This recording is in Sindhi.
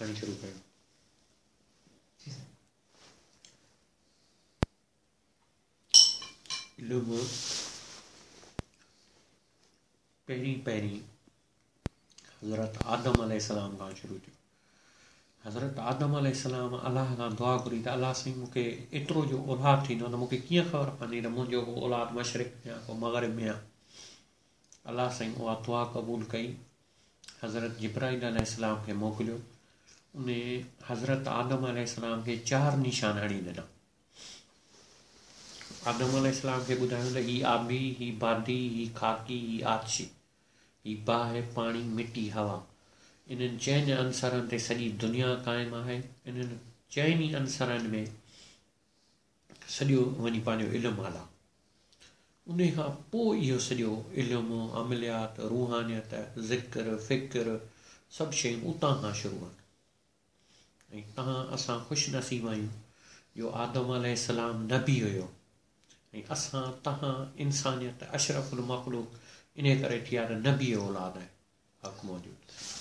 هاڻي شروع ڪيو. علم پهرين پهرين حضرت آدم عليه السلام کان شروع ٿيو. حضرت آدم عليه السلام الله کان دعا گهري ته الله سائين مون کي ايترو جو اولاد ٿيندو ته مون کي ڪيئن خبر پوندي ته منهنجو ڪو اولاد مشرق ۾ آهي ڪو مغرب ۾ آهي. الله سائين اها دعا قبول ڪئي. حضرت جبرائيل عليه السلام کي موڪليو. ان حضرت آدم عليه السلام کي چار نشان هڻي ڏنا. آدم عليه السلام کي ٻڌايو ته هي آبي، هي بادي، هي خاڪي، هي آتشي، هي باهه، پاڻي، مٽي، هوا. انهن چئن عنصرن تي سڄي دنيا قائم آهي. انهن چئن ئي عنصرن ۾ سڄو وڃي پنهنجو علم هلا. انهي کان پوء اهو سڄو علم، عمليات، روحانيت، ذڪر، فڪر سڀ شيون اتان کان شروع آهن. ۽ تهان اسان خوش نصيب آهيون جو آدم عليه السلام نبي هيو ۽ اسان تهان انسانيت اشرف المخلوق انهي ڪري ٿي آهي ته نبي اولاد آهي. حق موجود.